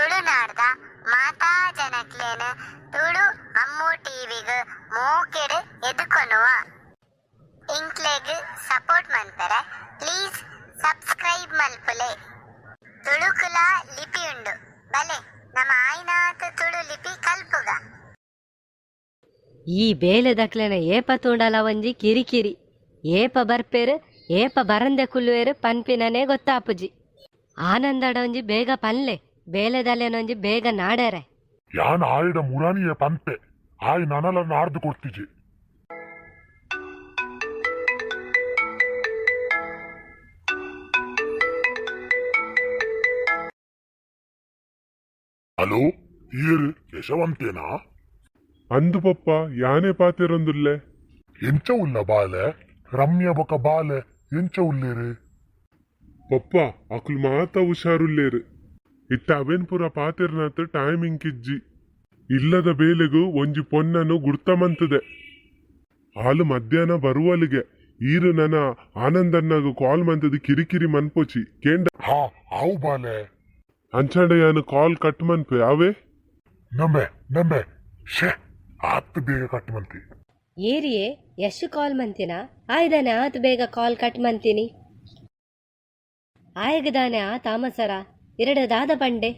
ತುಳುನಾಡ್ದ ಮಾತಾ ಜನಕ್ಲೆನ್ ತುಳು ಅಮ್ಮು ಟಿವಿಗ್ ಮೋಕೆಡ್ ಎದುಕೊನುವ. ಎಂಕ್ಲೆಗ್ ಸಪೋರ್ಟ್ ಮನ್ಪೆರೆ ಪ್ಲೀಸ್ ಸಬ್ಸ್ಕ್ರೈಬ್ ಮಲ್ಪುಲೆ. ತುಳುಕುಲಾ ಲಿಪಿ ಉಂಡು, ಬಲೆ ನಮ ಆಯಿನಾತ್ ತುಳು ಲಿಪಿ ಕಲ್ಪುಗ. ಈ ಬೇಲೆದಕ್ಲೆನ ಏಪ ತೂಂಡಲ ಒಂಜಿ ಕಿರಿಕಿರಿ. ಏಪ ಬರ್ಪೆರ್ ಏಪ ಬರಂದೆ ಕುಲ್ಲುವೆರ್ ಪನ್ಪಿನನೇ ಗೊತ್ತಾಪುಜಿ. ಆನಂದಡ ಒಂಜಿ ಬೇಗ ಪನ್ಲೆ ಬೇಲೆದಲೆನೊಂಜಿ ಬೇಗ ನಾಡೆರೆ. ಯಾನ್ ಆಯಡ ಮುರಾನಿಯೇ ಪನ್ತೆ, ಆಯ್ ನನಲ ನಾಡ್ದ್ ಕೊರ್ತಿಜೆ. ಹಲೋ, ಏರ್ ಯಶವಂತೇನಾ? ಅಂದು ಪಪ್ಪ, ಯಾನೆ ಪಾತೆರೊಂದುಲ್ಲೆ. ಎಂಚ ಉಲ್ಲ ಬಾಲೆ? ರಮ್ಯ ಬೊಕ ಬಾಲೆ ಎಂಚ ಉಲ್ಲೇರು? ಪಪ್ಪ, ಅಕುಲು ಮಾತ ಹುಷಾರುಲ್ಲೇರು. ಇತ್ತ ಅವೇನ್ ಪೂರ ಪಾತೆರ್ನಾತ್ ಟೈಮ್ ಇಂಕಿಜ್ಜಿ. ಇಲ್ಲದ ಬೇಲೆಗು ಒಂಜಿ ಪೊನ್ನನು ಗುರ್ತ ಮಂತದೆ. ಆಲು ಮಧ್ಯಾಹ್ನ ಬರುವಲಿಗೆ. ಈರು ನನ ಆನಂದಣ್ಣಗ್ ಕಾಲ್ ಮಂತದ ಕಿರಿಕಿರಿ ಮನ್ಪೋಚಿ ಕೇಂಡ. ಹಾ, ಆವು ಬಾಲೆ. ಅಂಚಾಂಡ ಯಾನು ಕಾಲ್ ಕಟ್ ಮನ್ಪೆ ಅವೇ. ನಂಬೆ ನಂಬೆ, ಶೇ, ಆತ್ ಬೇಗ ಕಟ್ ಮಂತಿ. ಏರಿಯೇ ಯಶ್ ಕಾಲ್ ಮಂತಿನ? ಆಯ್ದಾನೆ ಆತ್ ಬೇಗ ಕಾಲ್ ಕಟ್ ಮಂತೀನಿ? ಆಯಗದಾನೆ ಆ ತಾಮಸರ ಎರಡ ದಾದ ಪಂಡೆ?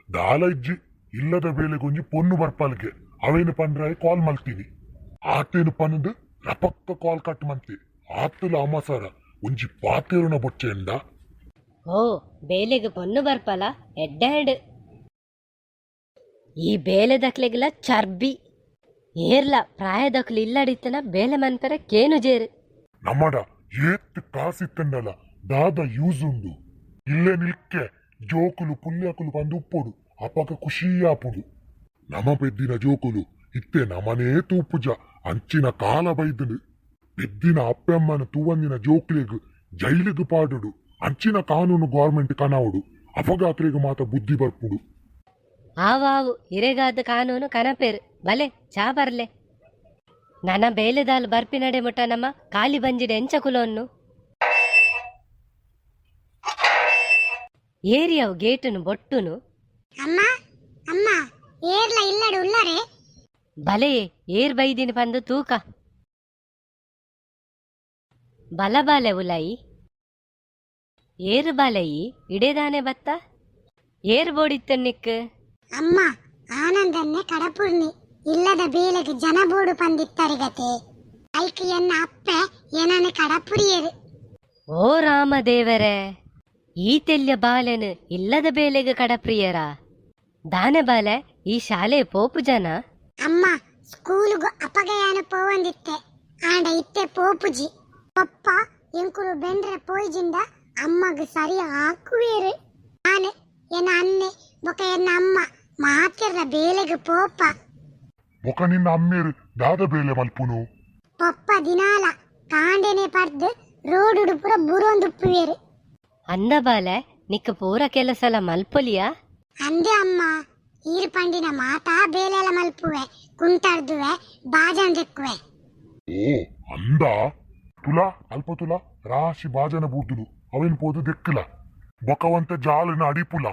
ದಾಲ ಇಜ್ಜಿ, ಇಲ್ಲದ ಬೇಲೆಗೊಂಜಿ ಪೊನ್ನು ಬರ್ಪಾಲ್ಗೆ, ಅವೇನು ಪಂಡ್ರಾಯ್ ಕಾಲ್ ಮಲ್ತೀನಿ. ಆತೇನು ಪನ್ನದು ರಪಕ್ಕ ಕಾಲ್ ಕಟ್ ಮಂತಿ. ಆತುಲ ಅಮಸರ, ಒಂಜಿ ಪಾತೆರುನ ಬೊಚ್ಚೆಂಡ. ಓ, ಬೇಲೆಗ್ ಪೊನ್ನು ಬರ್ಪಲ, ಎಡ್ಡೆಡ್. ಈ ಬೇಲೆದಕ್ಲೆಗ್ಲ ಚರ್ಬಿ. ಏರ್ಲ ಪ್ರಾಯದಕ್ಲು ಇಲ್ಲಡಿತ್ತನ ಬೇಲೆ ಮನ್ಪೆರೆ ಕೇನು ಜೇರು. ನಮ್ಮಡ ಏತ್ ಕಾಸಿತ್ತಂಡಲ ದಾದ ಯೂಸ್ ಉಂಡು? ಇಲ್ಲೇ ನಿಲ್ಕೆ ಜೋಕುಲು ಪುಲ್ಯಕುಲು ಬಂದು ಉಪ್ಪೊಡು, ಅಪಗ ಖುಷಿಯಾಪುಡು. ನಮ ಪೆದ್ದಿನ ಜೋಕುಲು ಇತ್ತೆ ನಮನೇ ತೂಪುಜ, ಅಂಚಿನ ಕಾಲ ಬೈದುಂಡು. ಪೆದ್ದಿನ ಅಪ್ಪೆಮ್ಮನ ತೂವಂದಿನ ಜೋಕ್ಲೆಗ್ ಜೈಲಿಗ್ ಪಾಡುಡು, ಅಂಚಿನ ಕಾನೂನು ಗೌರ್ಮೆಂಟ್ ಕನಾವುಡು. ಅಪಗ ಅಕ್ಲೆಗ್ ಮಾತ ಬುದ್ಧಿ ಬರ್ಪುಡು. ಆವಾವು ಇರೆಗಾದ ಕಾನೂನು ಕನಪೇರು. ಬಲೆ ಚಾ ಬರ್ಲೆ. ನನ ಬೇಲೆದಾಲ್ ಬರ್ಪಿನಡೆ ಮುಟ್ಟ ನಮ್ಮ ಖಾಲಿ ಬಂಜಿಡೆ ಎಂಚ ಕುಲೊನ್ನು? ಏರಿಯಾವು ಗೇಟುನು ಬೊಟ್ಟುನು. ಅಮ್ಮ ಅಮ್ಮ, ಏರ್ಲ ಇಲ್ಲಡು ಉಲ್ಲರೆ? ಬಲೆಯೇ, ಏರ್ ಬೈದಿನ ಪಂದು ತೂಕ. ಬಲ ಬಾಲೆ ಉಲಾಯಿ. ಏರು ಬಾಲಯಿ, ಇಡೇದಾನೆ ಬತ್ತ? ಏರ್ ಬೋಡಿತ್ತನ್ನಿಕ್? ಅಮ್ಮ, ಆನಂದನ್ನೆ ಕಡಪುರ್ನಿ. ಇಲ್ಲದ ಬೇಲೆಗ್ ಜನ ಬೋಡು ಪಂದಿತ್ತರಿಗತೆ. ಐಕ್ ಎನ್ನ ಅಪ್ಪೆ ಏನನ ಕಡಪುರಿಯರು. ಓ ರಾಮ ದೇವರೇ, ಈ ತೆಲ್ಯ ಬಾಲೆನು ಇಲ್ಲದ ಬೇಲೆಗ್ ಕಡಪ್ರಿಯರ? ದಾನೆ ಬಾಲೆ, ಈ ಶಾಲೆ ಪೋಪು ಜನ? ಅಮ್ಮ, ಸ್ಕೂಲ್ಗು ಅಪಗಯಾನ ಪೋವಂದಿತ್ತೆ, ಆಂಡ ಇತ್ತೆ ಪೋಪುಜಿ. ಪಪ್ಪ ಎಂಕುಲು ಬೆಂಡ್ರೆ ಪೋಯ್ಜಿಂದ ಅಮ್ಮಗ್ ಸರಿ ಹಾಕುವೇರು. ಆನೆ ಎನ್ನ ಅನ್ನೆ ಬೊಕ ಎನ್ನ ಅಮ್ಮ ಮಾತೆರ್ನ ಬೇಲೆಗ್ ಪೋಪ. ಬೊಕ ನಿನ್ನ ಅಮ್ಮೇರು ದಾದ ಬೇಲೆ ಮಲ್ಪುನು? ಪೊಪ್ಪ ದಿನಾಲ ಕಾಂಡೆನೆ ಪರ್ದು ರೋಡುಡು ಪೂರ ಬುರೊಂದುಪ್ಪುವೇರು. ಅಂದ ಬಾಲೆ, ನಿಕ್ಕ ಪೂರ ಕೆಲಸಲ ಮಲ್ಪೊಲಿಯಾ? ಅಂದೆ ಅಮ್ಮ, ಈರ್ ಪಂಡಿನ ಮಾತಾ ಬೇಲೆಲ ಮಲ್ಪುವೆ, ಕುಂಟಾರ್ದುವೆ, ಬಾಜನ್ ದೆಕ್ಕುವೆ. ಓ ಅಂದ, ತುಲಾ ಅಲ್ಪ ತುಲಾ ರಾಶಿ ಬಾಜನ ಬೂರ್ದುಲು, ಅವೇನ್ ಪೋದು ದೆಕ್ಕಲ. ಬೊಕವಂತ ಜಾಲಿನ ಅಡಿಪುಲ.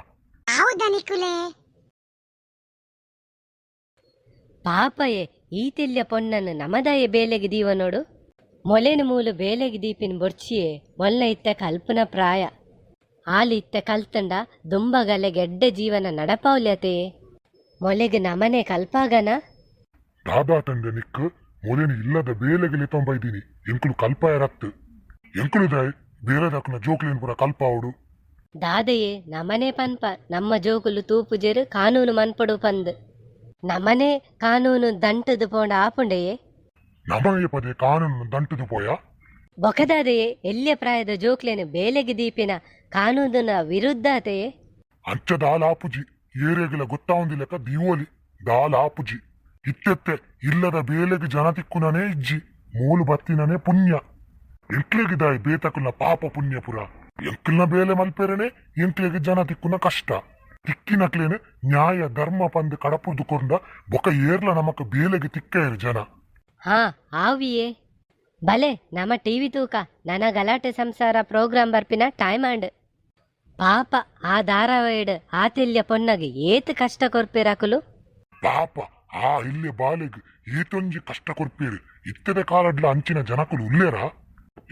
ಹೌದಾ ನಿಕುಲೆ? ಪಾಪಯೇ, ಈ ತೆಲ್ಯ ಪೊನ್ನನ್ನು ನಮದಾಯ ಬೇಲೆಗೆ ದೀವ ನೋಡು. ಮೊಲೆನ ಮೂಲು ಬೇಲೆಗೆ ದೀಪಿನ ಬೊರ್ಚಿಯೇ. ಮೊಲ್ಲ ಇತ್ತ ಕಲ್ಪನ ಪ್ರಾಯ. ಆಲು ಇತ್ತ ಕಲ್ತಂಡ ದುಂಬಗಲೆ ಗೆಡ್ಡೆ ಜೀವನ ನಡಪಾವ್ಲ್ಯತೆಯೇ. ಮೊಲೆಗೆ ನಮನೆ ಕಲ್ಪಾಗನ. ದಾದಾ ತಂದೆ ನಿಕ್ ಮೊಲೆನ ಇಲ್ಲದ ಬೇಲೆಗೆ ಲೆತ್ತೊಂಬೈದೀನಿ? ಎಂಕುಲು ಕಲ್ಪಾಯರತ್ತು, ಎಂಕುಲು ದಾಯ್ ಬೇರೆದಕ್ಕನ ಜೋಕ್ಲೇನ್ ಪೂರ ಕಲ್ಪಾವುಡು? ದಾದೆಯೇ, ನಮನೆ ಪನ್ಪ ನಮ್ಮ ಜೋಕುಲು ತೂಪುಜೆರು, ಕಾನೂನು ಮನ್ಪಡು ಪಂದ್. ನಮನೆ ಕಾನೂನು ದಂಟದು ಪೋಂಡ ಆಪುಂಡೆಯೇ? ನಮಗೆ ಪದೇ ಕಾನೂನು ದಂಟದು ಪೋಯ? ಬೊಕದಾದೆಯೇ, ಎಲ್ಯ ಪ್ರಾಯದ ಜೋಕ್ಲೆನ ಬೇಲೆಗೆ ದೀಪಿನ ಕಾನೂನಿನ ವಿರುದ್ಧ ಆತೆಯೇ. ಅಂಚ ದಾಲಾಪುಜಿ, ಏರೆಗಿಲ ಗೊತ್ತಾವಂದಿ ಲೆಕ್ಕ ದೀವೋಲಿ, ದಾಲಾಪುಜಿ. ಇತ್ತೆತ್ತೆ ಇಲ್ಲದ ಬೇಲೆಗೆ ಜನ ತಿಕ್ಕುನನೇ ಇಜ್ಜಿ, ಮೂಲು ಬತ್ತಿನನೇ ಪುಣ್ಯ. ಎಂಕ್ಲೆಗೆ ದಾಯಿ ಬೇತಕುಲ್ನ ಪಾಪ ಪುಣ್ಯ ಪುರ? ಎಂಕ್ಲ್ನ ಬೇಲೆ ಮಲ್ಪೆರನೆ ಎಂಕ್ಲೆಗೆ ಜನ ತಿಕ್ಕುನ ಕಷ್ಟ. ತಿಕ್ಕಿನಕ್ಲೇನು ನ್ಯಾಯ ಧರ್ಮ ಪಂದ್ ಕಡಪುರ್ದು ಕೊಂಡ ಬೊಕ ಏರ್ಲ ನಮಕ್ ಬೇಲೆಗೆ ತಿಕ್ಕೇರು ಜನ. ಹಾ, ಆವಿಯೇ. ಬಲೆ ನಮ್ಮ ಟಿವಿ ತೂಕ. ನನ್ನ ಗಲಾಟೆ ಸಂಸಾರ ಪ್ರೋಗ್ರಾಮ್ ಬರ್ಪಿನ ಟೈಮ್ ಆಂಡ್. ಪಾಪ ಆ ಧಾರಾವಾಹಿಡ್ ಆತೆಲ್ಯ ಪೊನ್ನಗ್ ಏತ್ ಕಷ್ಟ ಕೊರ್ಪೇರಾಕುಲು. ಪಾಪ ಆ ಇಲ್ಲೆ ಬಾಲೆಗ್ ಏತೊಂಜಿ ಕಷ್ಟ ಕೊರ್ಪೇರು. ಇತ್ತದ ಕಾಲಡ್ಲ ಅಂಚಿನ ಜನಕುಲು ಉಲ್ಲೇರಾ?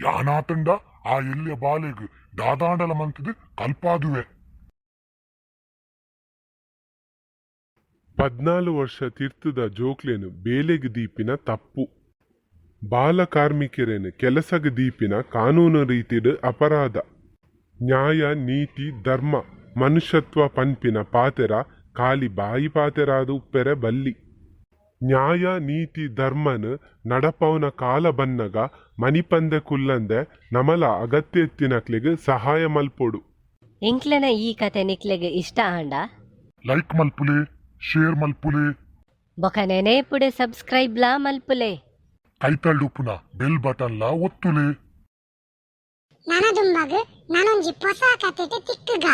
ಯಾನಾತಂಡ ಆ ಎಲ್ಯ ಬಾಲೆಗ್ ದಾದಾಂಡಲ ಮಂತುದು ಕಲ್ಪಾದುವೆ. 14 ವರ್ಷ ತಿರ್ತುದ ಜೋಕ್ಲೆನ್ ಬೇಲೆಗ್ ದೀಪಿನ ತಪ್ಪು. ಬಾಲ ಕಾರ್ಮಿಕೆರೆನ್ ಕೆಲಸಗ್ ದೀಪಿನ ಕಾನೂನು ರೀತಿಡ್ ಅಪರಾಧ. ನ್ಯಾಯ ನೀತಿ ಧರ್ಮ ಮನುಷ್ಯತ್ವ ಪನ್ಪಿನ ಪಾತೆರ ಕಾಲಿ ಬಾಯಿ ಪಾತೆರಾದ್ ಉಪ್ಪೆರೆ ಬಲ್ಲಿ. ನ್ಯಾಯ ನೀತಿ ಧರ್ಮನ್ ನಡಪಾವುನ ಕಾಲ ಬನ್ನಗ ಮನಿಪಂದೆ ಕುಲ್ಲಂದೆ ನಮಲ ಅಗತ್ಯ ಇತ್ತಿನಕ್ಲೆಗ್ ಸಹಾಯ ಮಲ್ಪೊಡು. ಎಂಕ್ಲೆನ ಈ ಕತೆ ನಿಕ್ಲೆಗ್ ಇಷ್ಟ ಆಂಡ ಲೈಕ್ ಮಲ್ಪುಲೆ, ಶೇರ್ ಮಲ್ಪುಲೆ, ಬೊಕ ನೆನೆಪುಡೆ ಸಬ್ಸ್ಕ್ರೈಬ್ ಲಾ ಮಲ್ಪುಲೆ. ಕೈತಲ್ಡ್ ಉಪ್ಪುನ ಬೆಲ್ ಬಟನ್ ಲಾ ಒತ್ತುಲೆ. ನನದುಂಬಗ್ ನನೊಂಜಿ ಪೊಸ ಕತೆಟ್ ತಿಕ್ಕುಗ.